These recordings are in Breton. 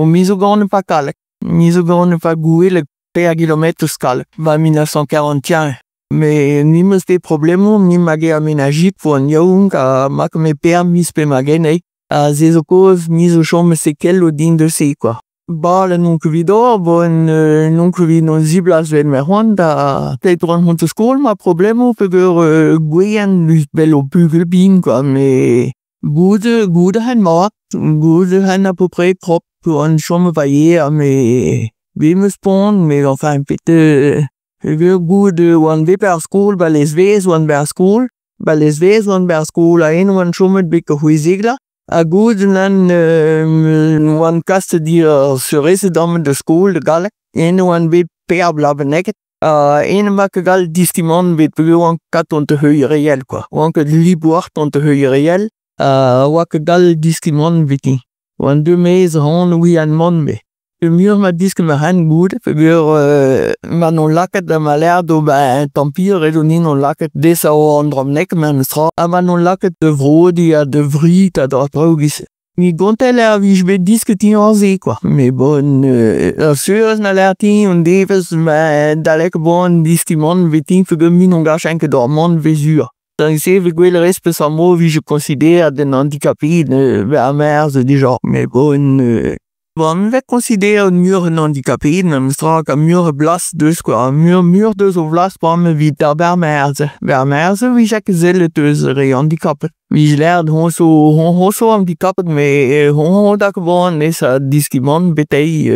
O me zo ganet 'ba Kallag, me zo ganet 'ba Goueleg, teir gilometr eus Kallag, 'ba 1941. Met ni 'meus bet problemoù, ni 'ma get ar menajig poan yaouank ha 'ma ket 'met pevar miz pe ma genei. Ha se zo kaoz ni zo chomet sekelloù din deus se kwa. Bale n'on ket evit ober, bon n'on ket evit 'n ziblas 'vel ma c'hoant da pet oan 'vont da skol 'ma problemoù peogwir gouien 'vel ur bugel bihan kwa met goude goude c'han mat, goude c'han apeupre propr oan chomet 'ba yer met bet 'meus poan met enfin bet peogwir goude oan bet 'ba ar skol 'ba Lezvaez oan 'ba ar skol, 'ba Lezvaez oan 'ba ar skol ha eno oan chomet betek c'hwezek vloaz ha goude neuze oan kaset di ar seurezed amañ da skol da Galleg, eno oan bet pevar bloaz bennaket ha eno 'ma ket gallet deskiñ mann ebet peogwir oan kat dont da heuilh ar re all kwa, oan ket libr a-walc'h dont da heuilh ar re all ha oa ket gallet deskiñ mann ebet. Oan deuet maez ac'hann ouian mann ebet. Muioc'h 'ma desket ma c'henn goude peogwir ma 'no lakaet ma lâret d'ober tamm ret eo din 'no lakaet desav an dra-bennak memes tra ha ma 'no lakaet da vrodiñ ha da vrit ha da traoù e-giz-se. Me 'gonte lec'h e vije bet desket din aze kwa met bon ur seurez 'na lâret din un devezh ma adalek boan deskiñ mann ebet din peogwir me n'on gachen ket d'ober mann ebet sur. Da se e vez gwelet rez peseurt mod e vije koñsideret un handikapé ar maer dija met bon bon 'vez koñsideret muioc'h un handikapé memestra ha muioc'h a blas deus kwa, muioc'h deus o blas 'p'am evit ar maer-se. Ar maer-se 'vije ket sellet eus ar re handikapet. 'Vije lâret hoñ zo hoñ zo handikapet met hoñ da ket nesañ deskiñ mann betek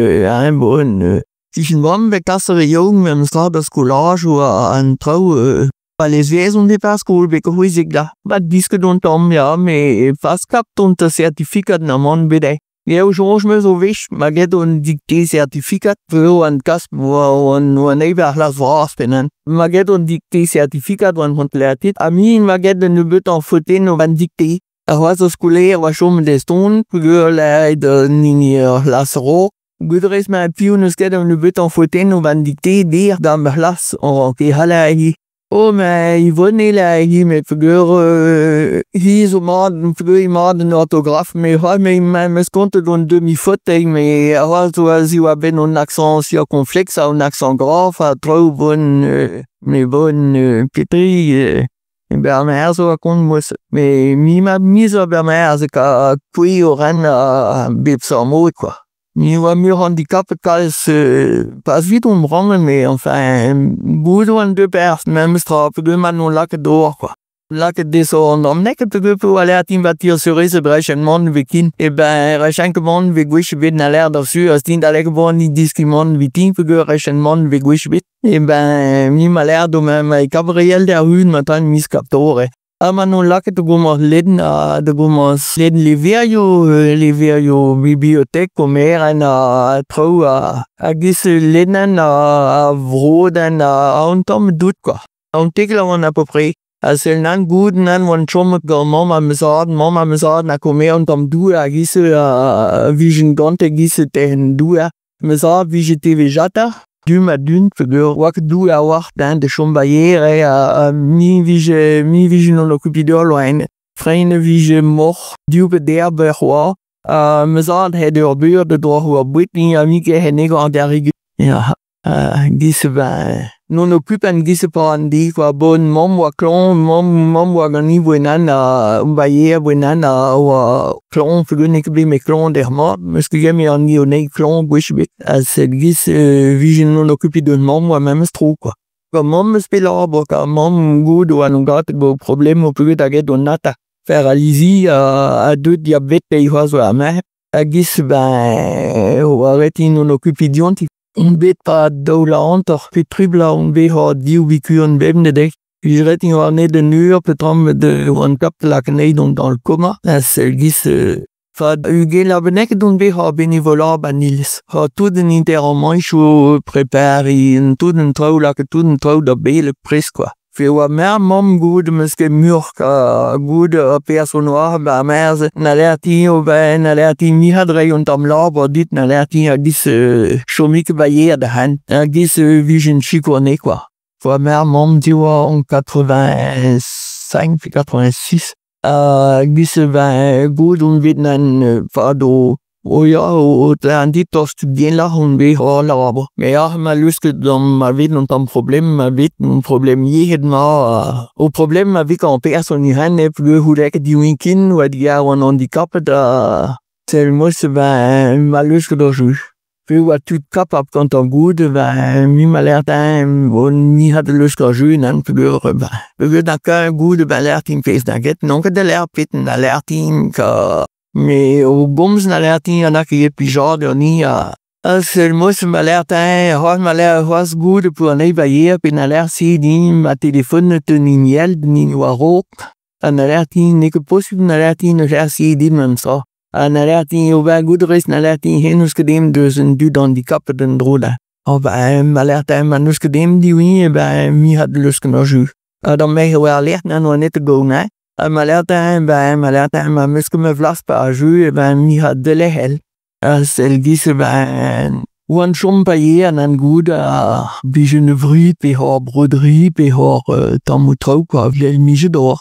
eñ bon 'Kichen mamm 'vez kaset ar re yaouank memestra d'ar skolajoù an traoù 'ba Lezvaez on bet 'ba ar skol bet c'hwezek vloaz. 'Ba disket on tamm ya met pas kap dont da sertifikad na mann ebet eo. Eo soñj 'm eus o wech ma get un dikte sertifikad eo an kas oan aet war ar c'hlas vras pennañ. Ma get un dikte sertifikad oan c'hoant ha me ma get un nebeutañ fotennoù an dikte. Ha c'hoazh ur skolaer oa chomet eston peogwir aet an hini ur c'hlas a-raok. Gouzout a rez ma piv n'eus ket un nebeutañ fotennoù 'ba an dikte dec'h gant ma c'hlas a-raok e c'haller Oh mais Yvonne eo hi met peogwir hi zo mat peogwir eo mat an orthographe met c'hoazh me 'meus kontet un demi-faute met c'hoazh zo aze war-benn an accent circonflexe ha an accent grave ha traoù bon met bon petra Bernard zo a kont moes met me ma me zo Bernard aze ka kouezh o ren a bep seurt mod kwa. Me oa muioc'h handikapet kalz pas evit hon rann met enfin bout oan deuet berzh memes tra peogwir ma 'noa lakaet d'ober kwa. Lakaet dezho an amneg peogwir oa lâret din 'ba ti ar seurezed 'rechen mann 'vit kin eh ben 'rechen ket mann 'vit gwech ebet na lâret d'ar seurez din da lec'h ni deskiñ mann 'vit peogwir 'rechen mann 'vit gwech ebet. Eh ben me 'ma lâret ma ma kabriel d'ar run matin miz kaptore. Ha ma 'no lakaet da gomañs lenn ha da gomañs lenn levrioù, levrioù bibliotek omerenn ha traoù ha giz lennan ha vroadenn ha un tamm dout kwa. An tekel a oan apeupre. Ha sell nann goût nann oan chomet gant mamm ha ma zad, mamm ha ma zad na komer un tamm dour ha giz a vijen gante giz terren dour. Ma zad vije tevezata, du-mañ du peogwir oa ket dour a-walc'h dezhañ da chom 'ba yer eo ha me vije me vije en okupiñ d'ur loen. Frein a vije moc'h, div pe deir bec'h oa. Ha ma zad he ur beur da droch war boued ha me ket anezhañ an derrig. Ya, giz ben n'on okupen giz pa an deiz kwa bon mamm oa klañv, mamm mamm oa ganin gwenan ha 'ba yer gwenan ha oa klañv peogwir n'eo ket bet met klañv dec'h mat 'meus ket gellet an hini klañv gwech ebet. Ha sed giz 'vije n'on okupiñ deus mamm oa memes tro kwa. Gant mamm 'meus bet labour ka mamm goût oa 'n gatet 'bo problemoù peogwir da get an atak. Paralizi ha deuet diabet dezhi c'hoazh war ar merc'hed. Ha giz ben oa ret din on okupiñ dionti. On bet 'pad daou vloaz hanter pe tri bloaz on bet c'hoazh div bikurenn bemdez dezhi. 'Vije ret din war-nez un eur peotramant oan kap da lakaat anezhi dont dans le coma. Ha sell giz 'pad ugent vloaz bennak on bet c'hoazh benevolañ 'ba 'n iliz. Ha tout an interamanchoù prepariñ, tout an traoù lakaat tout an traoù da beleg prest kwa. Fe oa ma mamm goude 'meus ket muioc'h goude ur person oa 'ba ar maez na lâret din ober na lâret din mic'hat reiñ un tamm labour dit na lâret din a-giz chomit ket 'ba yer da c'henn a-giz 'vijen sikour anezhe kwa. Oa ma mamm diwa en 85 pe 86 a-giz ben goude on bet 'pad o. O ya o an dit tost bien lâr on bet o labour. Me ya ma lusket gant ma vet un tamm problem ma vet un problem yec'hed 'ma o problem ma vez gant person e-unan eo peogwir c'houde diouiñ ken oa dija oan handikapet ha sell mod-se beñ 'ma leusket ur jeu. Pe oa tud kapabl gantañ goude beñ me 'ma lâret dezhañ bon me 'c'hall leuskel ar jeu nann peogwir beñ peogwir 'da kaer goude beñ lâret din pezh 'da get n'on ket da lâret pet 'da lâret din me o gomz 'da lâret din ha ket plijadur 'ni ha ha sell mod-se 'ma lâret dezhañ c'hoazh 'ma lâret c'hoazh goude poan anezhi 'ba yer pe 'na lâret se din ma telefonet un hini all d'an hini war-raok ha 'na lâret din n'eo ket posupl 'na lâret din lâret se din memestra. Ha 'na lâret din ober goût a rez 'na lâret din hennezh n'eus ket den deus an dud handikapet en-dro dezhañ. Oh ben 'ma lâret dezhañ ma n'eus ket den diouiñ ben me 'c'hall leuskel ar jeu. Ha d'ar merc'h war-lerc'h n'en doa nemet ganin ha 'ma lâret dezhañ ben 'ma lâret dezhañ ma 'meus ket ma flas 'ba ar jeu ben me 'c'hall delc'hel. Ha sell 'giz-se ben oan chom pa yean an goût ha 'vije 'n ur vri pe hor breudeur pe hor tammoù traoù kwa 'vel 'mije d'ober.